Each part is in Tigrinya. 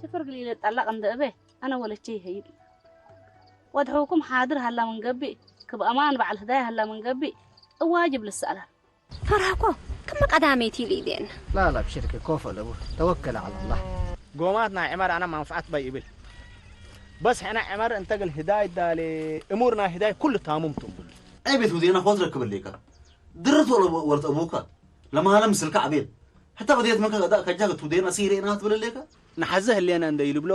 ሽፍር ግሊለ ጣላቕ እንደ እበ ኣነ ወለቼ ይኸይድ። ወድሕውኩም ሓድር ሃላ ምን ገብእ፣ ክብ ኣማን በዓል ህዳይ ሃላ ምን ገብእ፣ እዋጅብ ልሰኣላል። ፈራህኮ፣ ክም ቀዳመይቲ ኢሉ ኢደን። لا لا بشرك كوفة لبو توكل على الله. ጎማት ናይ ዕመር ኣና ማንፍዓት ባይ ይብል። በስ ሕና ዕመር እንተግል ህዳይ ዳሌ እሙር ናይ ህዳይ ኩሉ ታሙም ትንብሉ። ኣይ ቤት ውዴና ኾት ረክብልካ። ድርት ወለ ወርት ኣቡካ። ለማለም ስልካ ኣቤል። ሕታ በዴት መከ ቀዳ ከጃ ቱዴና ሲሬና ትብልልካ። ንሓዘ ህሌና እንደ ይልብሎ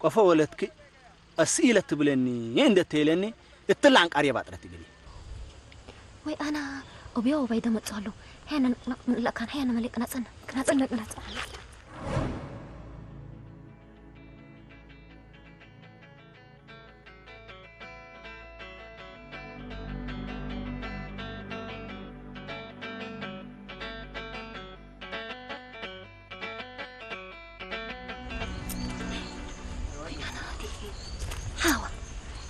ቆፎ ወለትኪ ኣስኢለ ትብለኒ እንደ ተይለኒ እትላን ቃርየ ባጥረት ይብሊ። ወይ ኣና ኦብዮ ባይ ደመጽ ኣሎ። ሄነ ለካን ሄነ መሌ ቅናጽን ቅናጽን ቅናጽን። ሓዋ፣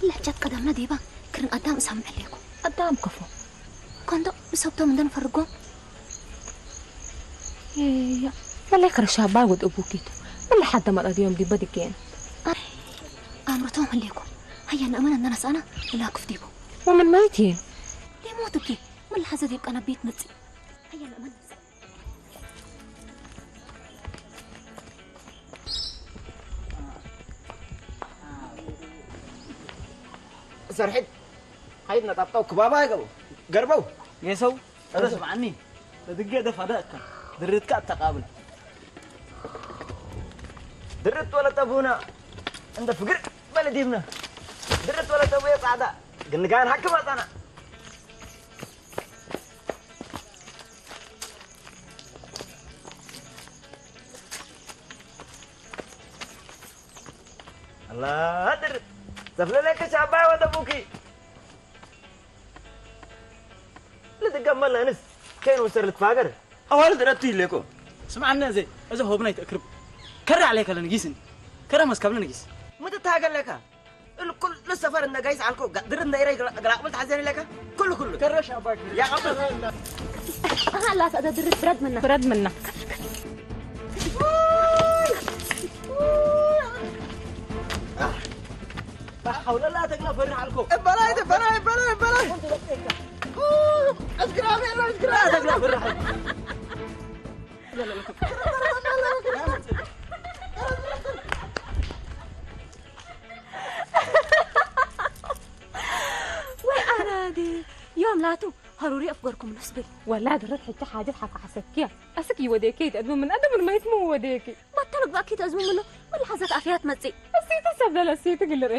ለሕጃት ቀዳምና ዴባ ክርን ኣዳም እሳምዕ ኣለይኩም። ኣዳም ከፎ። ኮንዶ ብሰብቶም እንደንፈርጎም። ያ፣ መለይ ከረሻ ባይ ወድ እቡኪቱ። መለይ ሓደ መጣ ድዮም ዲበ ድጌን። ኣይ፣ ኣምርቶም ኣለይኩም። ሃያ ንእመን እናነሳና ንላክፍ ዲቡ። ወመን ማይት እየን? ደይሞት እኪ። መለይ ሓዘ ዴብ ቀና ቤት መጽእ። ሃያ ንእመን። ሰርሒት ሓይድ ነጣብጣው ክባባ ይገቡ ገርበው ጌሰው። ኧረ ስምዓኒ፣ ለድገ ደፋ ደእካ ድርትካ ኣተቃብል። ድርት ወለተ ቡና እንደ ፍግር በለ ዲብና። ድርት ወለተ ቡየ ጻዕዳ ግንጋን ሓኪም ኣጻና። ኣላ ድርት ዘፍለለከ ሻባይ ወደ ቡኪ። ልትገመል ኣንስ ከይን ወሰር ልትፋገር። ኣዋልድ ረቱ ኢለኮ። ስምዓኒ፣ እዚ፣ እዚ ሆብና ይትእክርብ። ከረ ዓለይ ከለ ንጊስን። ከረ መስከብኒ ንጊስ። ምትታገለካ። እል ኩሉ ሰፈር እንደ ጋይስ ኣልኮ፣ ጋ-፣ ድር እንደ ኢረይ ግላ-፣ ግላቕብል ተሓዘን ኢለካ። ኩሉ፣ ኩሉ። ከረሽ ኣባይ። ያቐብል። ኣሃ፣ ላታ፣ እዛ ድርት ብረድ ምና። ብረድ ምና። لا حول الله، تقلب في الرحل كوب. بلاي، بلاي، بلاي، بلاي. أذكر أبي الله، أذكر. لا، تقلب في الرحل. لا، لا، لا. ወይ ኣራዲ ዮም ላቱ ሃሩሪ ኣፍገርኩም ነስብል። ወላ ድረት ሕጂ ሓጀት ሓካ ሓሰኪያ። ኣስክ ይወደኪ፣ ተድሙ ምን ኣድሙ ምን ማይት ምን ወደኪ። በተለቅ ባኪ ተዝሙ ምሎ ምን ሓዘት ኣፍያት መጺ። እሲቲ ሰብ ለለ እሲቲ ግልሬ።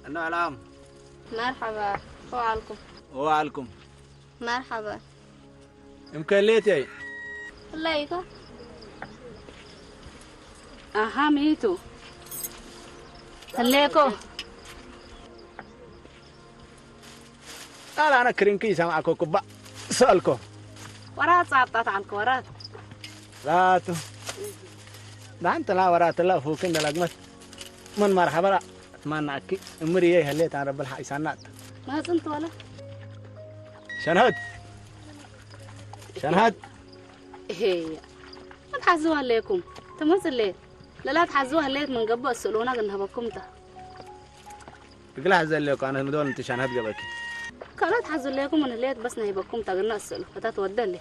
أنا علام. مرحبا. وعلكم. وعلكم. مرحبا. إمكان ليتي. ليكو. أها، ميتو. ليكو. ቃል ኣነ ክሪንኪ ይሰማዕኮ ኩባ ስአልኮ። ወራት ጻጣት ዓልኮ ወራት። ላቱ። ዳንተላ ወራትላ ፉክን ደላግመት። ምን መርሐበራ። ማናኪ እምር ይሄ ህሌት አረብል ሐይሳናት። ማጽንት ወላ። ሸንሀት። ሸንሀት። ይሄ። አትሐዝዋ ለይኩም። ትመጽሌ። ለላ ትሐዝዋ ህሌት ምን ገቦ እስእሉና ግንሀበኩም ታ። እግላ ሐዘ ኣለኩ ኣነ ምዶል እንት ሻንሀት ገበኪ። ካልኦት ሓዙለኩም እንህልየት በስ ናይ በኩም ታግና እስእሉ እታ ትወደሊ።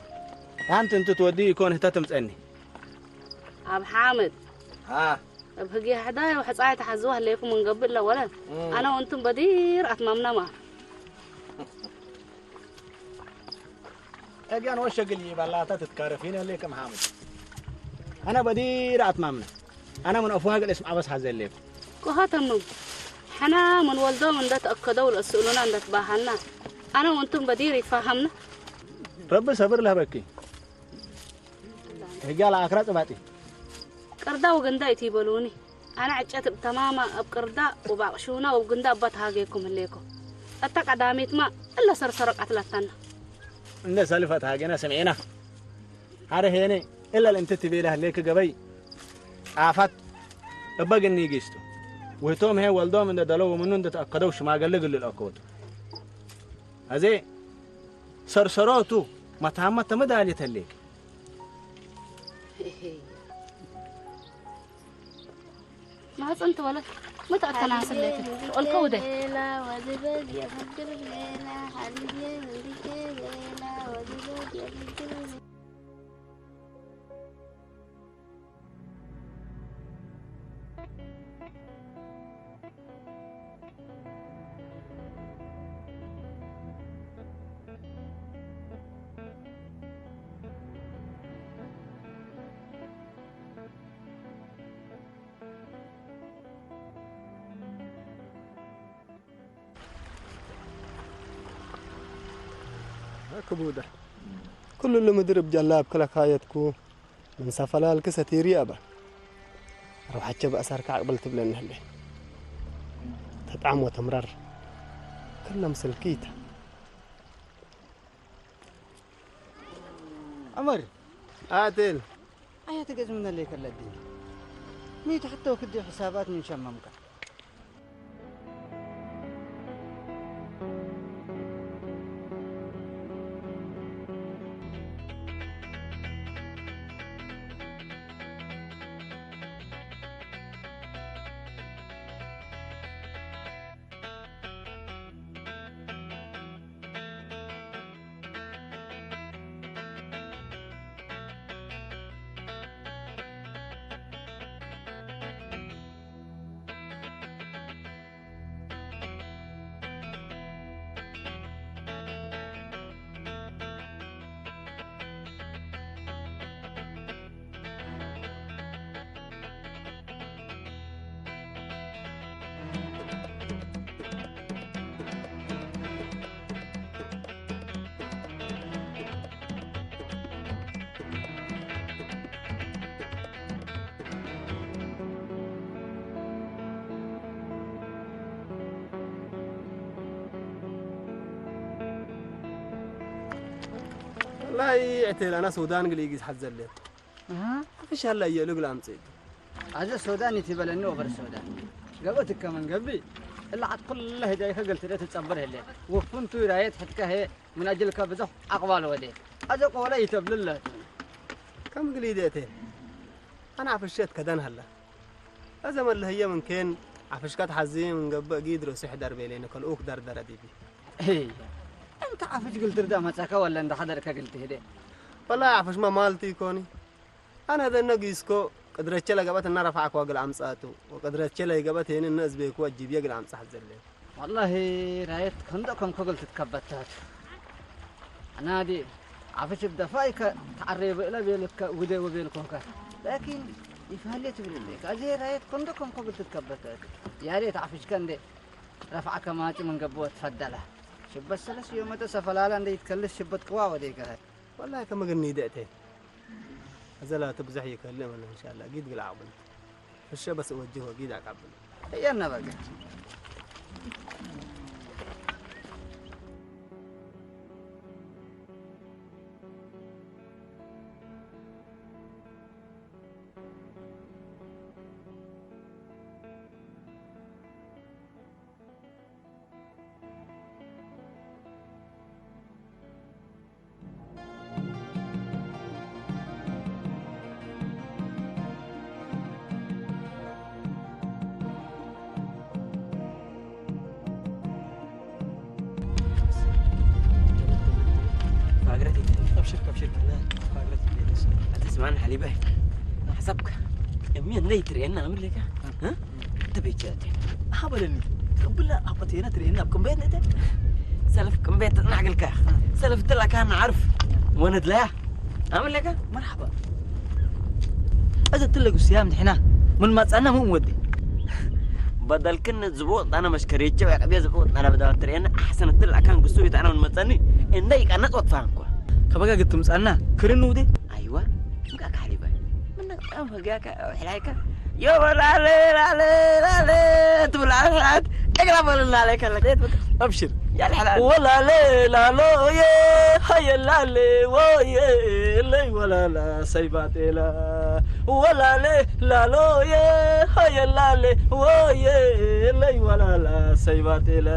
ኣንቲ እንት ትወዲ ይኮን ህተ ትምጸኒ። ኣብ ሓምድ። አ። ኣብ ህጊ ሕዳይ ወሕጻይ ተሓዝዋ ህለይኩም እንገብእ ለወለ። እም። ኣነ ወንቱም በዲር ኣትማምናማ። እግያን ወሸግል ይባላታ ትትካረፊን ያለ ከም ሓምድ። ኣነ በዲር ኣትማምና። ኣነ ምን ኣፍዋ ገለ ስምዓ በስ ሓዘ ኣለኩም። ኮሃተምም ሕና ምን ወልዶም እንደተኣከደው ለእስእሉና እንደትባሃልና ኣነ ወንቱም በዲር ይፋሃምና። ረቢ ሰብር ለህበኪ። ህጋ ለኣክራ ጽባጢ። ቅርዳ ወግንዳ ይትይበሉኒ። ኣነ ዕጨት እብ ተማማ እብ ቅርዳ ወባቕሹና ወግንዳ እባ ተሃጌኩም ህሌኮ። እታ ቀዳሚትማ እለ ሰርሰሮ ቀትለታና። እንደ ሰልፈ ተሃጌና ስምዒና። ሓደ ሄነ እለ ለእንተ ትቤለ ህሌክ ገበይ ጣፋት እበ ግኒ ጊስቱ። ውህቶም ሄ ወልዶም እንደ ደለው ምኑ እንደ ተኣከደው ሽማገለ ግልል ኣከወቱ። ኣዜ ሰርሰሮቱ መታመት ተመዳልየት ህሌክ። ማህፀን ተወለት መታእተና ስሌት ኦልከ ውደ። ሌላ ወዝበዝ የምግብ ሌላ ሓልየ ምልኬ ሌላ ወዝበዝ የምግብ ሌላ። ክቡደ ኩሉ ልምድር እብ ጀላብ ክለካየትኩ ምን ሰፈላልክ ሰቲሪ ኣበ። ርውሓቸ በእሰርካ ኣቅብል ትብለኒ ህለ። ተጣዕም ወተምረር ክለ ምስልኪ ይተ። عمر. عادل. أيا تقز من اللي كلا الدنيا. ميت حتى وكدي حسابات من شمامك. ላይ ዕቴል ኣና ሱዳን ግሊ ጊዝ ሓዘለ። ኣሃ። ኣፍሻላ እየ ልግላ ኣምጽእ። ኣዘ ሱዳን ይትበለኒ ወበር ሱዳን። ገበትከ መንገቢ። እላ ዓት ኩለ ህጃይከ ገልትደ ትጸበር ህለ። ወፍንቱ ራየት ሕትከ ሄ ምን ኣጅልከ ብዙሕ ኣቕባል ወደ። ኣዘ ቆለ ይተብልለት። ከም ግሊ ደእቴ። ኣና ኣፍሸት ከደን ሃላ። እዘ መለህየ ምን ኬን ዓፍሽካ ተሓዚ ምን ገብእ ጊድ ርእሱ ይሕደር ቤሌነ ከልኡክ ደርደረ ዲቢ። እይ፣ እንተ ዓፍሽ ግልትር ዳ መጻካ ወለ እንደ ሓደርካ ግልት ሄደ? ወላ ዓፍሽማ ማልቲ ይኮኒ። ኣነ ደነ ጊስኮ ቅድረቼ ለገበት እና ረፋዕክ ወግል ኣምጻቱ ወቅድረቼ ለይገበት ሄን እነ እዝቤኩ ወጂብየ ግል ኣምጻሕ ዘለ። ወላሂ ራየት ከንዶ ከም ከግል ትትከበታት። ኣናዲ ዓፍሽ ብደፋይከ ተዓረየ ብእለ ቤልከ ውደ ወቤልኮንከ። ላኪን ይፈህሌ ትብልልካ። ኣዜ ራየት ከንዶ ከም ከግል ትትከበታት። ያሬት ዓፍሽከ እንደ ረፍዓ ከማጭ ምን ገብወ ትፈደለ። ሽበት ሰለስ ዮመተ ሰፈላለ እንደ ይትከልስ ሽበት ቅዋ ወዴገ። ወላሂ ከመግኒ ይደእቴ። እዘላ ትብዛሕ ይከልእ መለ እንሻላ። ጊድ ግል ዓቅብል። ፍሸ በስ ወጅህ ወጊድ አቃብል። እየነ በገ። فاقرتي. ابشر، ابشر. فاقرتي. اسمعني حليبه. حسبك. مين ليتر انا اعمل لك؟ ها؟ انت بيجاتي. هبلني. قبل ابطينا ترينا بكم بين انت. سلف كم بيت نعقلك. سلف تلك انا عارف. ولد لا. ኣመለካ መርሓባ። እዚ ትለጉ ስያም ድሕና ምን ማጻና ምን ወዲ በደልክን ዝቦ ጣና መሽከሬቸው ያቀቢያ ዝቦ ጣና በዳትሬን ኣሕሰን ትል ኣካን ግሱ ይጣና ምን መጻኒ እንደ ይቃነጥ ወጥፋን እኮ ከበጋ ግትም ጻና ክርን ውዴ ኣይዋ ምቃ ካሊባ ምን ጣም ህጋካ ሕላይካ ዮ ላለ ላለ ላለ ትብል ኣልሓት እግራ በልላ ለከለ ኣብሽር ያለ ሕላ ወላለ ላሎ የ ሃየ ላለ ወየ ለይ ወላላ ሰይባጤላ ወላለ ላሎ የ ሃየ ላለ ወየ ለይ ወላላ ሰይባጤላ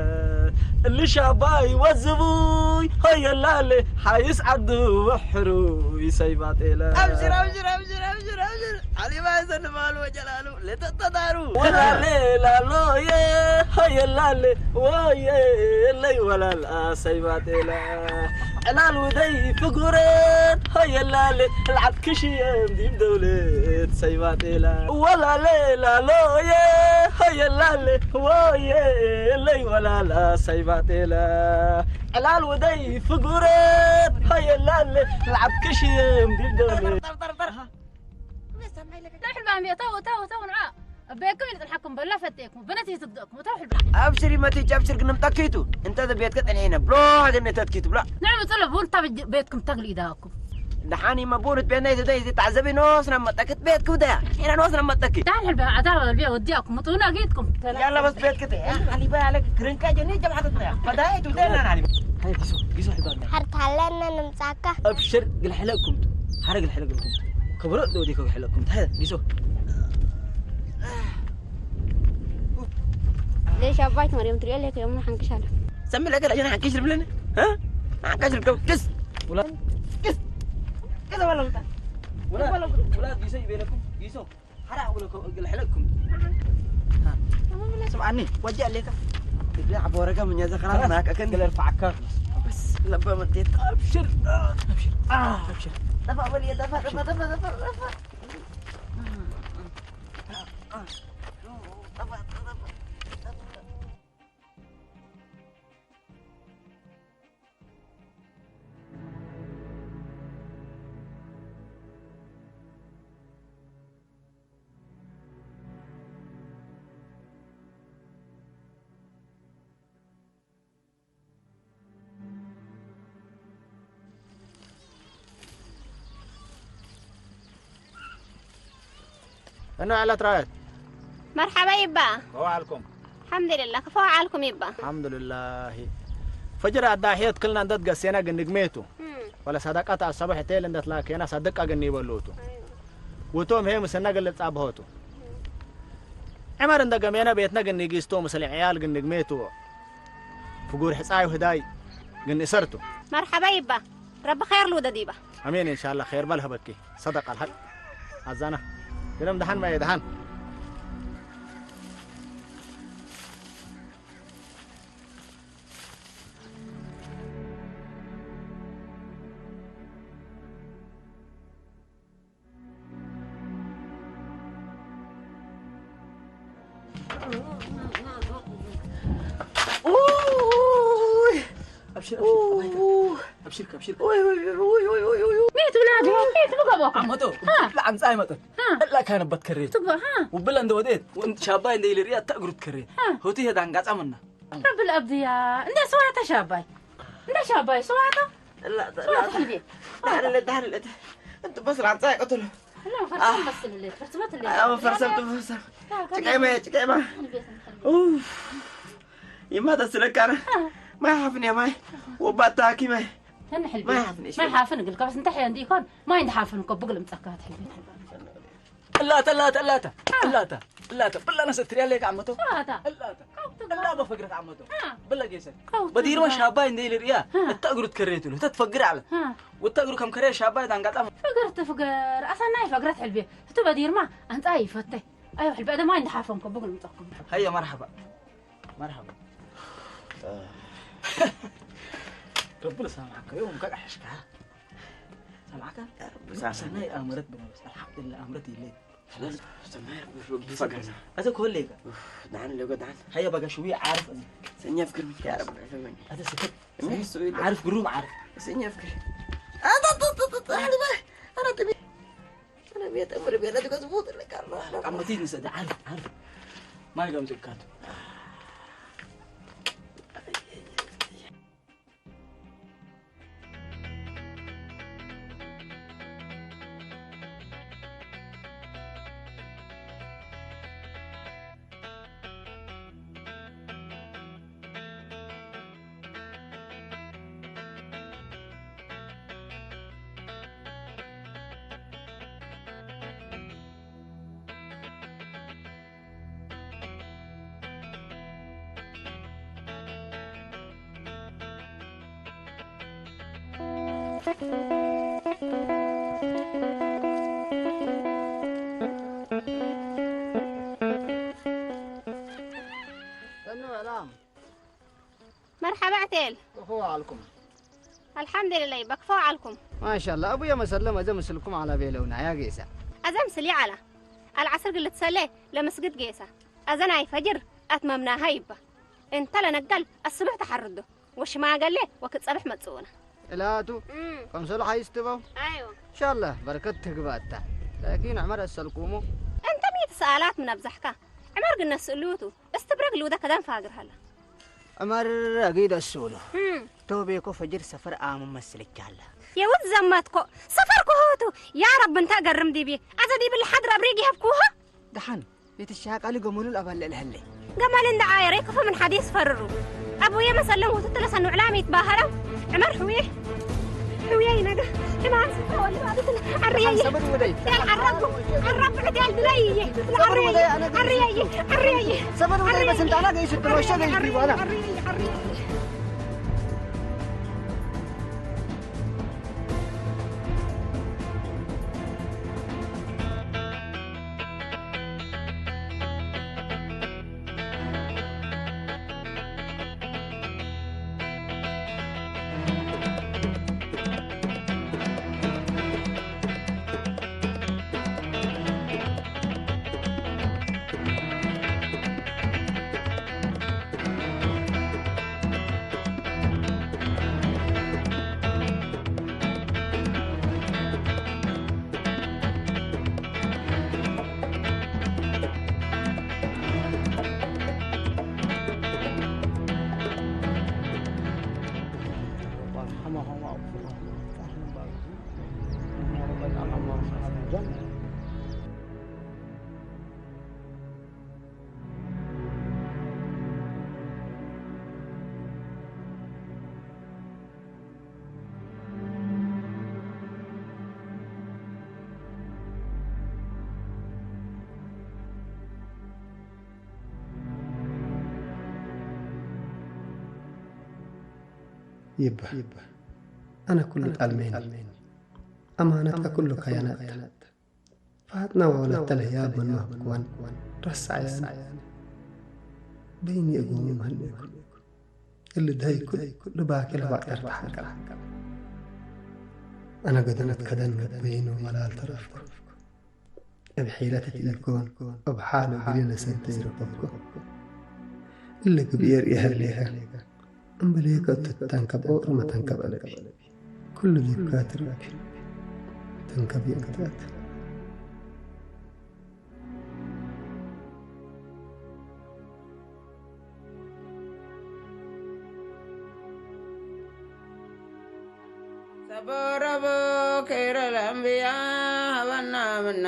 እልሻባይ ወዝቡይ ሃየ ላለ ሓይስ ዓዱ ወሕሩይ ሰይባጤላ ኣብሽር ኣብሽር ኣብሽር ኣብሽር ኣብሽር ሓሊባ ዘንባሉ ወጀላሉ ለተጠዳሩ ወላሌ ላሎየ ሆየላሌ ወየ ለይ ወላላ ሰይባጤላ ዕላል ውደይ ፍጉረት ሆየላሌ ልዓት ክሽየም ዲም ደውለት ሰይባጤላ ወላሌ ላሎየ ሆየላሌ ወየ ለይ ወላላ ሰይባጤላ ዕላል ውደይ ፍጉረት ሆየላሌ ልዓት ክሽየም ዲም ደውለት ናይ ሕልባም እየ። ተው፣ ተው፣ ተው፣ ንዓ። ኣበየኩም ኢሉ ጽንሓኩም በላ ፈተየኩም። በነት ይትግደእኩም። ተው ሕልባ። ኣብሽሪ መቲች፣ ኣብሽር ግን ምጠኪቱ። እንተ ቤትከ ጠኒነ ብሎ ግን ተትኪቱ ብሎ። ንዓ ምጽሎ ቡን ታብ ቤትኩም ተግሊ ኢዳኩም። ደሓኒ መቡርት ቤት ናይ ተደይ ተዓዘቢ ኖስ ናብ መጠክት ቤት ክብዳ። ኢና ኖስ ናብ መጠኪ። ዳን ሕልባ ኣታ በልቢያ ወዲያኩም። ምጡና ጌትኩም። ያላ በስ ቤት ክተ። ሓሊባ ያለ ክርንካ ጀኒ ጀብሓትና። ፈዳይ ትብደና ሓሊባ። ሃይ ጊሶ፣ ጊሶ ሕልባ። ሓርታለና ንምጻካ። ኣብሽር ግልሕለኩም። ሓረ ግልሕለኩም። ክብሮ ዶ ዲኮ ግልሕለኩም። ሃይ ጊሶ። ليش أبايت مريم تريال لك يوم حنكش هذا. سمي لك الأجنة حنكش البلن. ها؟ حنكش الكو. كس. ولا. كس. كس ولا. ولا. ولا ጊሶ ይቤለኩም። ጊሶ. ሓራ ብለኩም እግል ሕለኩም። ስምዓኒ ወዲ ኣሌካ እግል ዓቦ ወረጋ ምኛ ዘኸራ ናቀከን ገለር ፈዓካ በስ ለበ መጤት ኣብሽር ኣብሽር ኣብሽር ጠፋ በል ጠፋ ጠፋ ጠፋ ጠፋ ጠፋ ጠፋ ጠፋ እነ ዕለት ራየት መርሓባ ይባ ከመይ ዓልኩም ሓምድልላ ከፈው ዓልኩም ይባ ሓምድልላሂ ፈጅር ኣዳሕየት ክልና እንደት ገሴና ግንግሜቱ እም። ولا صدقة الصبح تيل اندت لاكينا صدقة جني بلوتو. وتوم هي مسنا قلت أبهوتو. عمر اندق مينا بيتنا جني جيستو مسلم عيال جني جميتو. فقور حصاي وهداي جني سرتو. مرحبا يبا. رب خير لو دديبا. أمين إن شاء الله خير بل هبكي. صدق الحق. أزانا. قلم دحن ما يدحن. أوي. أبشر، أبشر، أبشر، أبشر. أوي، أوي، أوي، أوي، أوي، أوي. ميت ولادهم، ميت بقبوكم. عمتو، ها. لا، عم زاي متن. ها. لا، كان بتكرر. تقبل، ها. وبلا عند وديت، وانت شاباي عند اللي ريا تقرد كرر. ها. هو تيه دان قاعد عملنا. رب الأبدية. عند سواتا شاباي. عند شاباي، سواتا. لا، لا، سواتا لا. حلبي. دهن اللي، دهن اللي. انت بس عم زاي قتله. لا، فرسان آه. بس اللي، فرسمت اللي. آه، فرسمت، فرسمت. لا، كان تقيمة، تقيمة. أوف. يما تسلك أنا. ما يحفني يا ماي. وباتا كيما. هن حلبي. ما يحفني ما شوي. يحفن قلك بس انت حين ديكون ما عند حافن كو بقلم تسكات حلبي. እላተ እላተ እላተ እላተ እላተ ብላ ነሰትር ያለ ከዓመቶ እላተ እላተ እላ በፈግረት ዓመቶ ብላ ጌሰ በዲርማ ሻባይ እንደ ኢልርያ እታ እግሩ ትከሬትሉ እታ ትፈግር ዓለ ወታ እግሩ ከም ከሬ ሻባይ ዳንጋጣ ፈግር ትፍገር ኣሳናይ ፈግረት ሕልቤ እቱ በዲርማ ኣንጻ ይፈተ ኣዮ ሕልቤ ደማ እንደ ሓፈንኮ ብግል ምጻኩም ሀየ መርሐባ መርሐባ ረቢ ልሳምዓካ ዮም ከቃሕሽካ ሰምዓካ ሰናይ ኣምረት ብነበስ ኣልሓምዱሊላህ ኣምረት ይለይ ኣዘ ኮሌጋ دعان لو دعان هيا بقى شوية عارف أزي سنيا فكر من يا رب عفوني أزي سكت عارف قروب عارف سنيا فكر أنا تبي أنا بيت أمر بيلا تقص بوت لك الله عم تيجي نسأل عارف عارف ما يقوم زكاته መርሓባ ዕቴል። ከፎ ዓልኩም። ኣልሓምዱሊላህ በክፎ ዓልኩም። ማሻላ ኣቡየ መሰለም ኣዘ ምስልኩም ዓላ ቤለውና ያ ጌሳ። ኣዘ ምስል ዓላ ኣልዓስር ግልት ሰለ ለመስግድ ጌሳ ኣዘ ናይ ፈጅር ኣትመምናሃ ይባ እንተ ለነጋል ኣስብሕ ተሓርዶ ወሽማገሌ ወክጸብሕ መጽኡና። እላቱ እም። ከምሰሉ ሓይስትበው ኣይዎ። ኢንሻላህ በረከት ትግባታ ላኪን ዕመር ኣሰልኩሞ እንተ ሚት ሰኣላት ምን ኣብዛሕካ ዕመር ግን ነስእሉቱ እስትብረግ ልውደ ከዳን ፋግር ሃላ ዕመር ኣጊድ ኣስኡሉ እም። ቶቤኮ ፈጅር ሰፈር ኣሙ መስልቻላ የውት ዘማትኮ ሰፈር ኮሆቱ ያ ረብ እንተ ገርም ዲቢ ኣዘ ዲብል ሓድር ኣብሪግ ይሀብኩሆ ደሓን ቤት ሻቃሊ ገመሉል ኣባል ልዕሊ ህለይ ገመል እንደ ዓየረ ክፉ ምን ሓዲስ ፈርሩ ኣቡየ መሰለም ውትትለ ሰኑ ዕላም ይትባሃረው ዕመር ሕውየ ሕውየ ይነገ ሕማም ስፍራ ወሊ ባብትን ዓርየየ ሰበድ ወደይ ያል ዓረብ ዓረብ ዕድል ድለይየ ዓርየየ ዓርየየ ሰበድ ወደይ በስንታና ገይሽ ትሮሸ ገይሽ ቢባላ ይብህ። ኣነ ኩሉ ጣልመይኒ። ኣማነታ ኩሉ ካያናት። ፋጥና ወወለተ ለህያብ ምን መህብክወን ረሳዕያን። በይኒ እግሙ ምህኔኩ። እሊ ደይኩ ልባኪ ለባጠር ተሓቀ። ኣነ ገደነት ከደን በይኑ መላል ተረፍኩ። እብ ሒለት እትኢኮን፣ እብ ሓሎ ግሌ ለሰንተ ይረከብኮ። እሊ ግብኤ ርእየ ህሌከ፣ እምበሌከ እቱ ተንከብ ኦርመ ተንከብ አለቢ። ኩሉ ዲብካ ትረቢ። ተንከብ የእንታት። ሰቦረቦ ከይረ ለምብያ ሃበና ምና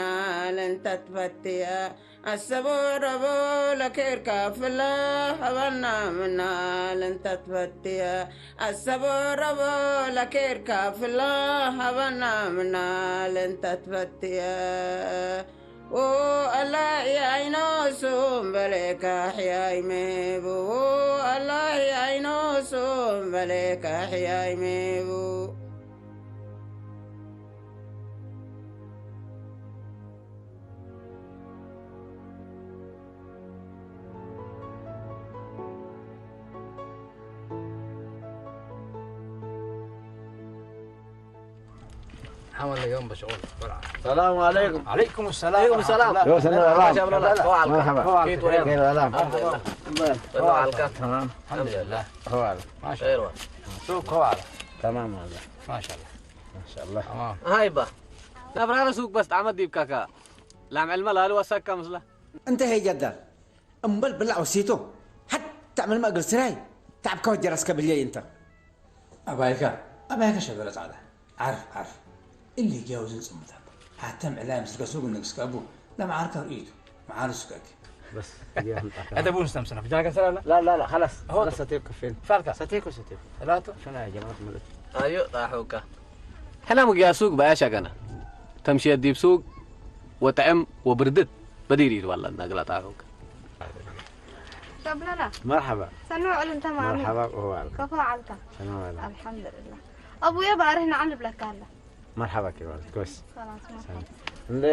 ለንተትፈትያ። ኣሰቦረቦ ለከይርካ ፍላ ሃበና ምና ለንተትፈትያ። ኣሰቦረቦ ለከይርካ ፍላ ሃበና ምና ለንተትፈትያ። ኦ ኣላሂ ኣይኖ ሱም በሌካ ሕያይ ሜቡ። ኦ ኣላሂ ኣይኖ ሱም በሌካ ሕያይ ሜቡ። حمل اليوم مشغول بسرعة. السلام عليكم. عليكم السلام عليكم ورحمة السلام. الله. يا سلام. مرحبا. مرحبا. مرحبا. كيف وين؟ كيف الألام؟ الحمد لله. الحمد لله. تمام. الحمد لله. هو على. ما شاء الله. خير وين؟ سوق هو على. تمام والله. ما شاء الله. ما شاء الله. تمام. هاي با. نبرار سوق بس تعمد ديب كاكا. لا معلمة لا لو وسكا مثلا. أنت هي جدة. እምበል ብላዕ ወሲቶ፣ ሓታ ዕምልማ እግል ስራይ፣ ታዕብካ ወጀራስከ ብልየይ እንተ። ኣባይካ፣ ኣባይካ ሸበረ ጻዕዳ። ዓርፍ፣ ዓርፍ። እሊ ጊያውዝን ጽምታ። ሓተም ዕላይ ምስልከ ሱግ ንግስከ ኣቡ፣ ለመዓርከ ርእይቱ፣ መዓር ሱቀኪ። بس هذا بونس تمسنا في جاكا سلام. لا لا لا، خلاص. هو خلاص ستيكو فين؟ فالكا. ستيكو ستيكو. لا تو. شنو يا جماعة ملك؟ أيو طاحوكا. ሕና ምግያ ሱግ ባያ ሻገና። ተምሽየት ዲብ ሱግ ወጥዕም ወብርድት በዲር ይድባላ እናግላ ጣሑከ። ሸብለላ። መርሐባ። ሰኖ ዕልን ተማሚ። መርሐባ፣ ወባል። ከፎ ዓልካ። ሰላም ዓላ። አልሐምዱሊላህ። አቡየ ባርህ ነዓም ልብለካ አለ። መርሐባ ኪባል። ኮስ። ሰላም፣ ሰላም። ሰላም። እንደ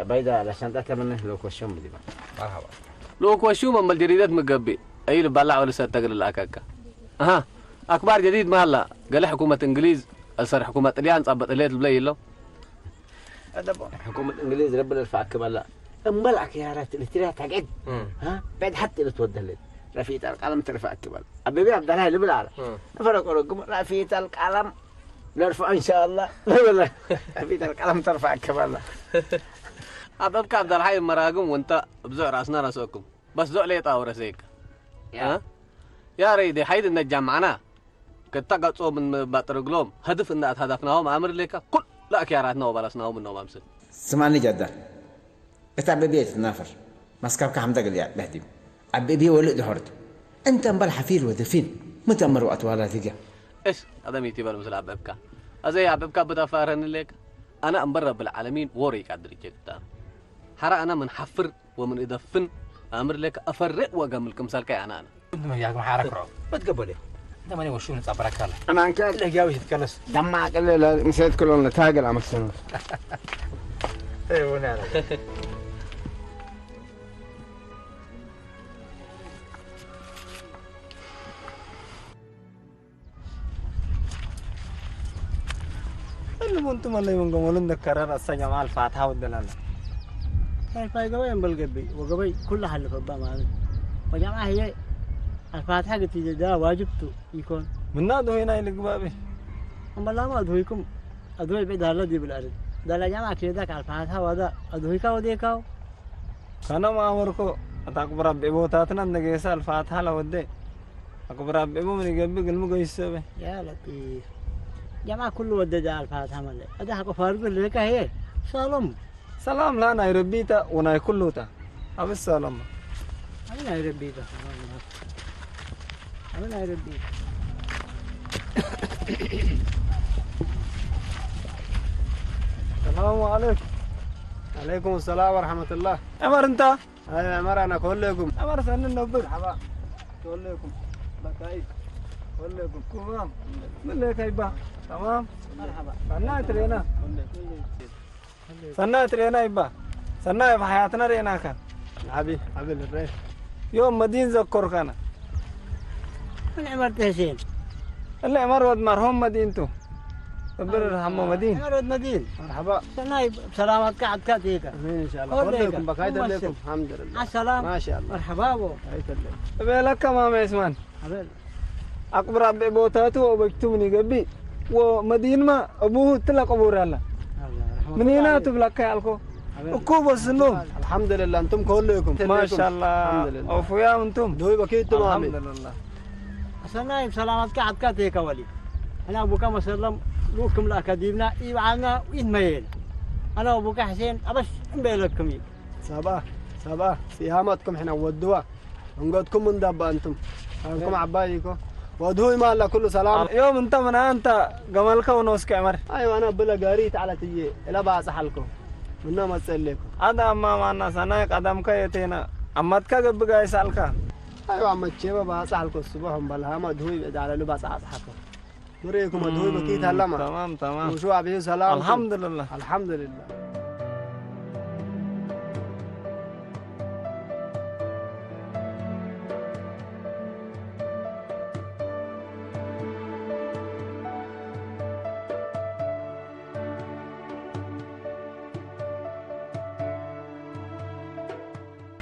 ባይዳ ለሻንጣ ተመነ ለኮ ሹም ዲባ። መርሐባ። ለኮ ሹም እምበል ጀዲደት ምገቢ። አይ ልባላ ወልሰ ተግል ለአካካ። አሃ። አክባር ጀዲድ ማላ። ገለ ሕኩመት እንግሊዝ፣ አልሰር ሕኩመት ጥልያን ጻበጥ ህሌት ልብለይ ይለው። ሕኩመት እንግሊዝ ረቢ ለልፋ ኣክበላ። እምበል ኣክያራት ልትሪያ ታግዕድ። እም። ها؟ بعد حتى لتودلت. رفيت القلم ترفع أكبر. أبي عبد الله لبلا. እም። فرق رقم رفيت القلم. نرفع إن شاء الله. لا والله. رفيت القلم ترفع أكبر. ኣበብካ ኣብዳልሓይ መራግም ወንታ ብዙዕ ራስና ራስኦኩም በስ ዞዕ ሌጣ ወረሰይካ። ያ። እ? ያ ረይዲ ሓይድ እነጃማዕና። كتاقا تصوم من باطر قلوم هدف إن أتهدفناهم أمر لك كل لا كياراتنا وبلسناهم إنهم أمسل. ስማኒ ጃዳ፣ እታ ኣብ ቤት ትናፈር፣ ማስካብካ ሓምዳ ገልያ ለህዲም። ኣብ ቤት ወልእ ድሆርት። እንተ እምበል ሓፊር ወደፊን፣ ምተመር ወኣትዋላ ዚጋ። እሽ፣ ኣደም ይቲበል ምስል ኣበብካ። ኣዘይ ኣበብካ ብዳፋረን ሌክ። ኣና እምበር ረብል ዓለሚን ወሪ ቃድር ጀግታ። ሓራ ኣና ምን ሓፍር ወምን እደፍን ኣምር ሌክ ኣፈርእ ወገምል ክምሳልካይ ኣና ኣና። انت ما ياكم حرك رو. ما تقبلي. انت ماني وشو نتصبرك هلا. أنا أنكر. لا جاوي يتكلس. دم عقل لا مسيت كلهم نتاقل أمسنا. إيه ونعرف. اللي مونتو مالي من قمولون ذكرر السجمع الفاتحة والدلالة. هاي فاي قبي ينبل قبي وقبي كل حل فبا مالي. وجماعة هي الفاتحة قلت لي ده واجبته يكون. من نادو هنا اللي قبابي. أما لا ما أدهويكم أدهوي بعيد هلا دي بالأرض. ده لا جماعة كده كان الفاتحة وده أدهويكا وديكاو. ከነም ኣመርኮ፣ ኣታ ክቡር ኣቤ ቦታትና እነገይሳ ኣልፋትሓ ለወደ። ኣክቡር ኣቤ ቦ ምን ይገብእ ግልሚ ገይሶ በ። ያ ለጢፍ። ጀማ ኩሉ ወደደ ኣልፋትሓ መለ። ኣደ ሓቆ ፋርጉ ልካ ህየ። ሰሎም። ሰላም ላ ናይ ረቢታ ወናይ ኩሉታ። ኣብ ሰላም። ኣብ ናይ ረቢታ። ኣብ ናይ ረቢታ። ሰላሙ ዓለይኩም። ዓለይኩም ሰላም ወረሕመቱላህ። ዑመር እንታ? አይ፣ አማራ ና ከወለኩም። አማራ ሰንን ነብር። መርሐባ። ከወለኩም። በቃ፣ አይ። ወለኩም ኩማም። ምን ለካ ይባ? ተማም። መርሐባ። ሰናይ ትሬና። ሰናይ ትሬና ይባ። ሰናይ ብሓያትና ሬናካ። ዓቢ፣ ዓቢ ልረይ። ዮም መዲን ዘኮርካና። ምን ዕመር ተህሴን። እለ ዕመር ወድ መርሆም መዲንቱ። እብር ሐሞ መዲን። ዕመር ወድ መዲን። መርሐባ። ሰናይ ሰላማትካ ዓድካ ትሄካ። አሜን ኢንሻአላህ። ወለይካ። ወለይኩም በካይ ተለይኩም። አልሐምዱሊላህ። አሰላም። ማሻአላህ። መርሐባ ቦ። አይተለይ። እቤለካ ማማ ዑስማን። አቤል። አቅብር አቤ ቦታቱ ወበጅቱ ምን ይገቢ ወመዲንማ አቡሁ ትላ ቀቡር አላ። አላህ ረሕመቱ ምኒና ዓለይህ። ትብላካ ያልኮ አቤል። እኮ በስኖ። አልሐምዱሊላህ፣ እንቱም ከወለይኩም። ማሻአላህ። አልሐምዱሊላህ። አውፉያ እንቱም። ዶይ በኪት ማሚ። አልሐምዱሊላህ። አሰናይ ሰላማትካ ዓድካ ተከወሊ። አና አቡካ መሰለም ሉክም ላከ ዲብና ኢብዓና ኢንመየል። አና አቡካ ሕሴን አበሽ እምበለክም። ሰባ፣ ሰባ፣ ሲያማትኩም ሕና ወድዋ። እንጎትኩም እንዳባ እንቱም። አንኩም አባይ እኮ። ወድሁ ይማላ ኩሉ ሰላም። ዮም እንተ ምን አንተ ገመልከ ወኖስከ ዕመር። አይዋ፣ አና ብለ ጋሪ ተዓለትዬ እለ ባጽሓልኮ። ምና መጸሌኮ። አዳ አማ ማና ሰናይ ቀደምከ የቴና። አማትካ ገብጋ ይሳልካ። አይዋ፣ መቼ ባጽሓልኮ። ስቡሕ እምበልሃ መድሁ ይበዳለሉ ባጽሓጽሓኮ። ምሬኩም አድሆይ በኪት አላማ። ተማም፣ ተማም። ወሹ አብዩ ሰላም። አልሐምዱሊላህ። አልሐምዱሊላህ።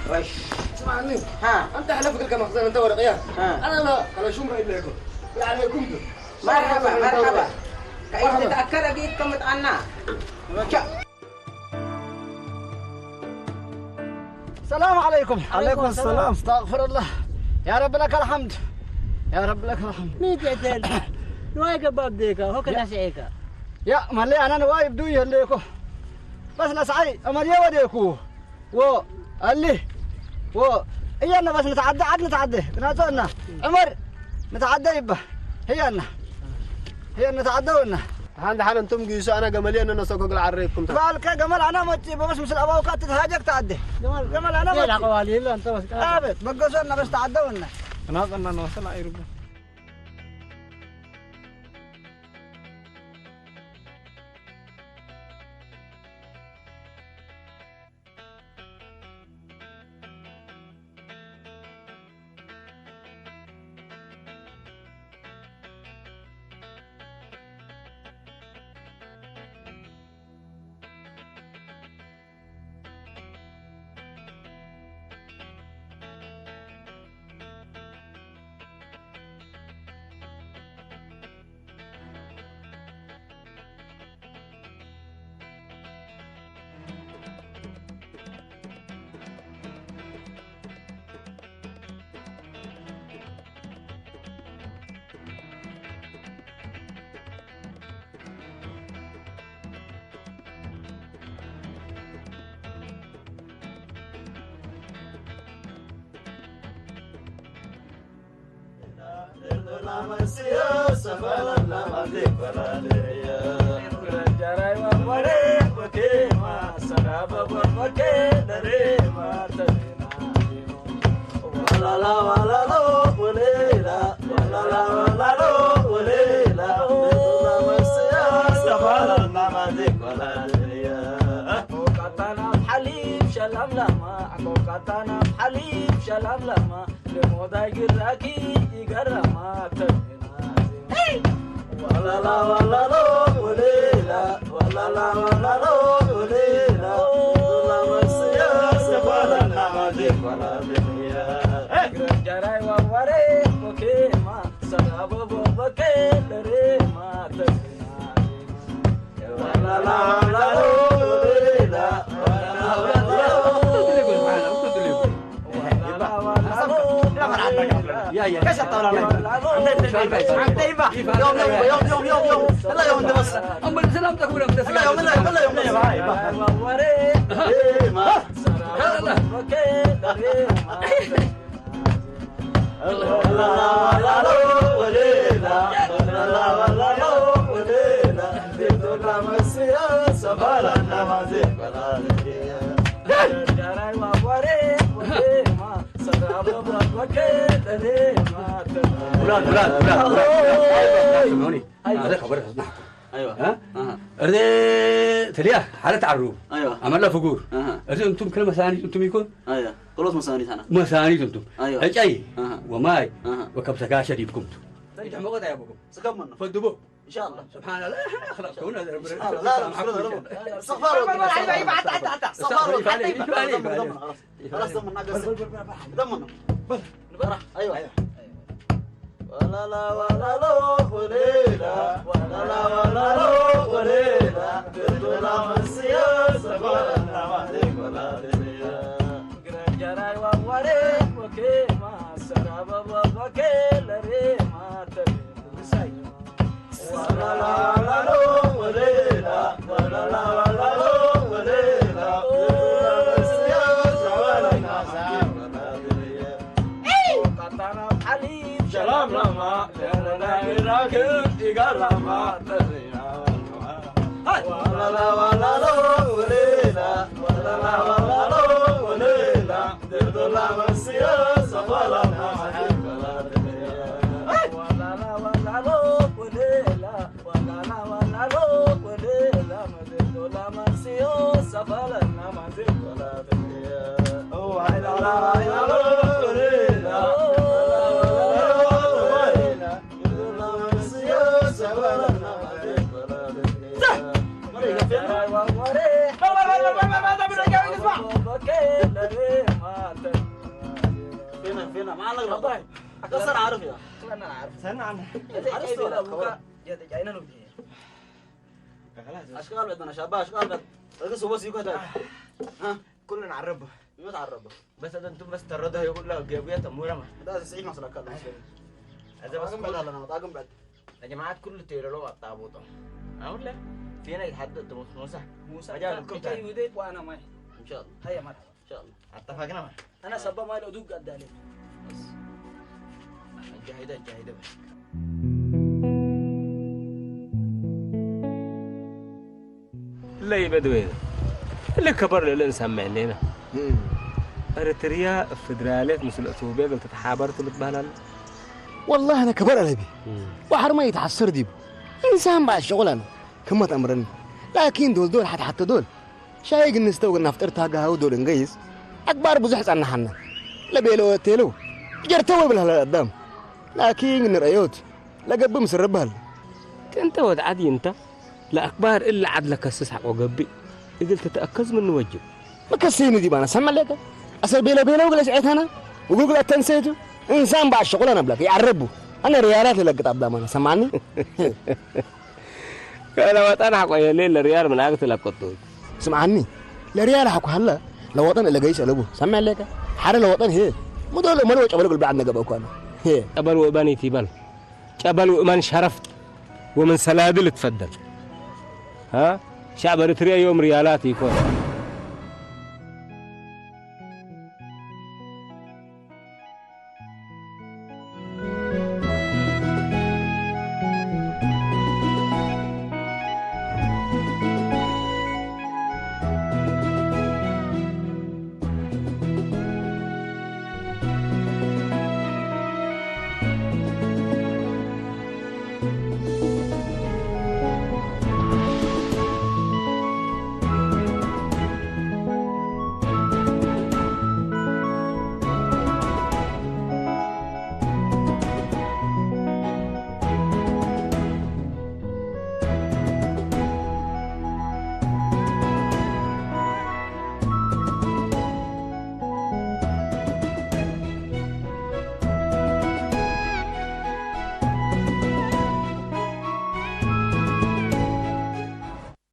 وش اسمعني. ها. انت حلف قلت مخزن انت ورقيا. ها. انا لا، انا شو مريد لكم؟ لا عليكم. مرحبا، مرحبا. كيف تتأكد اجيك كم طعنا؟ السلام عليكم. عليكم السلام. استغفر الله. يا رب لك الحمد. يا رب لك الحمد. مين تعتل؟ نواي قباب ديكا، هو كنا سعيكا. يا مالي، انا نواي بدو يهليكو. بس نسعي امر يوديكو. ወ-፣ አሊ፣ ወ-፣ እያና በስ ንተዓደ፣ ዓድ ንተዓደ። ግናቶ እና፣ ዕመር፣ ንተዓደ ይባ። ህያና። ህያ ንተዓደ ወና። ሓንቲ ሓለ እንቱም ጊሱ ኣነ ገመል እየ ነነሶ ከግል ዓረይኩም ታ። ባልከ ገመል ኣና መጪ በበስ ምስል ኣባውካ ትትሃጀክ ተዓደ። ገመል፣ ገመል ኣና መጪ። ቀዋሊ የለ፣ እንተ በስ ቀዋሊ። አቤት፣ በገሶ እና በስ ተዓደ ወና። ናቀና ነው ሰላ ይርቡ። ሓሊፍ ሸላም ላማ፣ ሓቆቃታና ሓሊፍ ሸላም ላማ፣ ልሞዳይ ግራኪ ይገረማ፣ ተሚና ዜማ። ዋላላ ዋላሎ ወሌላ፣ ዋላላ ዋላሎ ወሌላ፣ ዱላ መስያ ሰባላና ማዜ ኳላ ደንያ። ግረጃራይ ዋዋሬ ቦኬማ፣ ሰላቦ ቦቦኬ ለሬማ፣ ተሚና ዜማ። ብላት ብላት ብላት ብላት ስምዑኒ። ኣነ ከበረ ዝናሕኩም። ኣይዋ። እ? ኣሃ። እርደ ተልያ ሓደ ተዓርቡ። ኣይዋ። ኣመላ ፍጉር። ኣሃ። እዚ እንቱም ክለ መሳኒ እንቱም ይኩን። ኣይዋ። ክሎት መሳኒ ታና። መሳኒ እንቱም። ኣይዋ። ዕጫይ። ኣሃ። ወማይ። ኣሃ። ወከብሰካ ሸዲድኩም። ይትሕመቆት ኣያብኩም። ስከመን። ፈድቦ። ኢንሻአላህ። ስብሓንላህ። ኣኽላቅ ከውን ኣዘርብረ። ኢንሻአላህ። ላ፣ ላ፣ ላ፣ ላ፣ ላ። እስትግፋር ወዲ። ኣይዋ፣ ኣይዋ፣ ኣይዋ፣ ኣይዋ፣ ኣይዋ። እስትግፋር ወዲ። ኣይዋ፣ ኣይዋ፣ ኣይዋ። ኣይዋ። خلاص، ضمن، خلاص. ضمن، ضمن. ضمن. برا، أيوة. ولا لا، ولا لا، وليلا. ولا لا، ولا لا، وليلا. بدو لا مسيا، سبا لا ما دي ولا دنيا. جراي ووري، وكي ما سرابا، وكي لري ما تبي. فينا، فينا، ما عندك رباي. أكثر عارف يا. أنا عارف. سنة عنه. أنت جاي بلا أبوك. يا تجاينا نودي. أشكال بدنا شباب، أشكال بد. رقص وبس يقعد. ها؟ كلنا عرب. ما تعرب. بس هذا أنتم بس تردوا يقول له جابوا يا تمورة ما. هذا سعيد مصر كله. هذا بس ما قال لنا، طاقم بعد. يا جماعة، كل تيرلو الطابوت. أقول له، فينا يتحدى موسى. موسى. أجا لكم تاني. يوديك وأنا معي. إن شاء الله. هيا مرة. إن شاء الله. اتفقنا ما. أنا سبا ما له دوق قد عليه. بس. جاهدة، جاهدة بس. ለይ በድዌ ለከበር ለለ እንሰምዕ ኣለና። እም። ኤርትርያ ፌደራልየት ምስል ኢትዮጵያ ገል ተተሓባርቱ ልትበሃል ኣለ። والله أنا كبر على بي. እም። بحر ما يتحسر ديب. إنسان بعد شغل أنا. كما تأمرني. لكن دول، دول حتى، حتى دول. شاي قلنا استوى قلنا فطرت هاقا هاو دول نقيس. أكبر بزح صنحنا. لبيلو تيلو. جرتوا بالهلا قدام. لكن نرأيوت. لقب مصر بهل. كنت ود عادي أنت. ለኣክባር እለ ዓድ ለከስስ ሓቆ ገብእ እግል ትትአከዝ ምኑ ወጅብ። መከሰይኑ ዲብ ኣነ ሰመ ለከ። ኣሰር ቤለ ቤለ ወግለ ስዔት ኣነ ወጉግለ ተንሰይቱ እንሳን በዓል ሸቁለ ነብለክ ይዓረቡ። ኣነ ሪያላት ለለግጥ ኣብዳም ኣነ ሰማኒ። ከለ ወጠን ሓቆ የሌ ለሪያል ምን ኣግት ለቅጡ። ስምዓኒ ለሪያል ሓቆ ሃለ ለወጠን እለ ገይስ ኣለቡ ሰመ ለከ። ሓደ ለወጠን ሄ ሙዶሎ መልወ ጨበለ ግልባዕ ነገበ እኮ ኣነ ሄ። ጠበል ወእበን ይትበል። ጨበል ወእመን ሸረፍት ወምን ሰላድል እትፈደል። ها؟ شعب أريتريا يوم ريالات يكون.